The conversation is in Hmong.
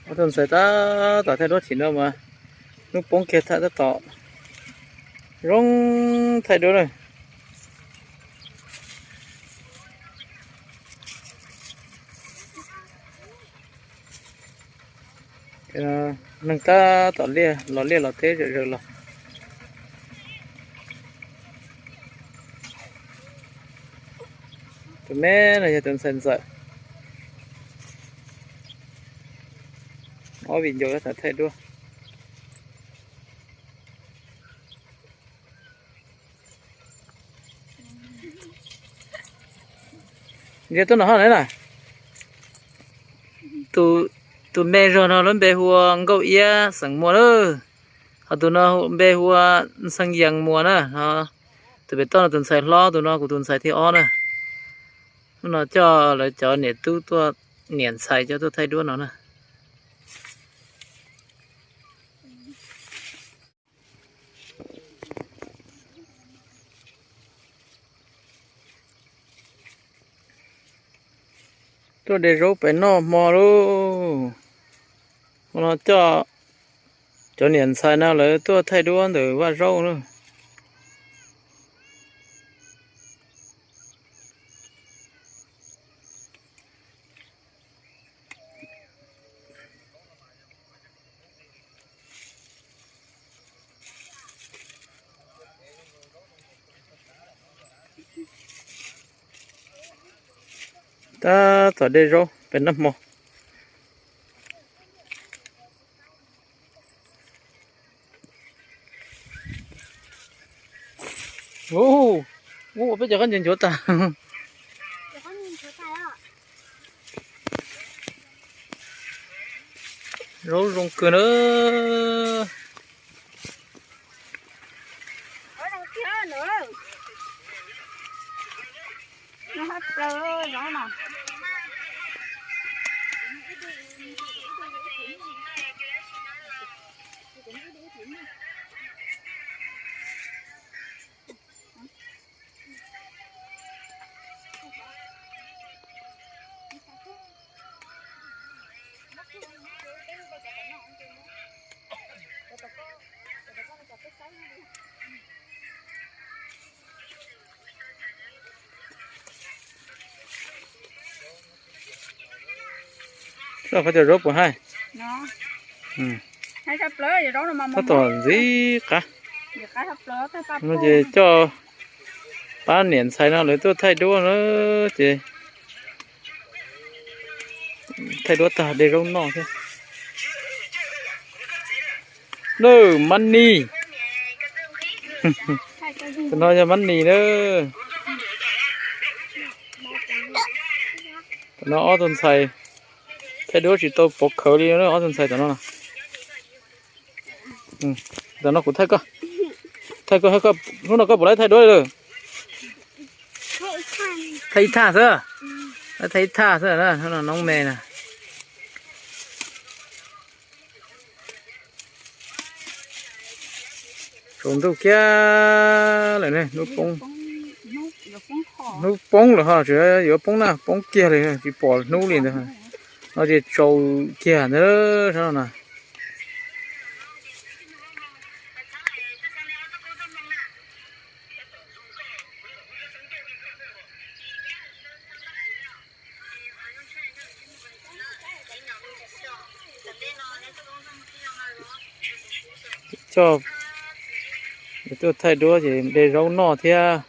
Ob tug ntxhais tab tom thaij duab chim no mas hnub poob kiag tab tom zoo thaij duab na. Neeg tab tom liaj los liaj los teb zom zaws los. Tus me no yog tus ntxhais ntxawm, ob viv ncaus tab tom thaij duab. Ntsia tuaj no hov na. Tus me zog no lub npe hu ua Nkauj Iab xeem Muas lawm, ho tus no npe hu ua Xeeb Yees Muas na. Tus pem toj no tus ntxhais hlob, tus no kuv tus ntxhais thib ob na. Hnub no coj lawv cov niam tub tuaj, niam ntxhais coj tuaj thaij duab no na. Tuaj de zaub pem noj hmo lauj. Hmo no coj cov niam ntxhais no lawv tuaj thaij duab ntawm vaj zaub na. Tab tom de zaub pem noj hmo. Ua peb cov qab nchuav tag. Zaub zoo kawg na. Qhov cov zaub puas haib? Tab tom ntxim qab. No ces coj pab niam ntxhais no lawv tuaj thaij duab na, ces thaij duab tag de zaub noj thiab. Nawb, Mab Nis. Tus no yog Mab Nis na. Tam no ob tug ntxhais thaij duab tsis tau pov khawv li na, ob tug ntxhais tam no. Tam no kuv thaij koj, thaij koj, hnub no koj puas laib thaij duab li lawm? Thaij ib thaj xwb, thaij ib thaj xwb na, hnub no noob me na. Tsaus ntuj kiag lawm ne, hnub poob, hnub poob lawm ho, tseem yuav poob na, poob kiag li tsis pom hnub li ntawd. No ces tsaus kiag ntawd sab no na. Coj tuaj thaij duab ces de zaub noj thiab.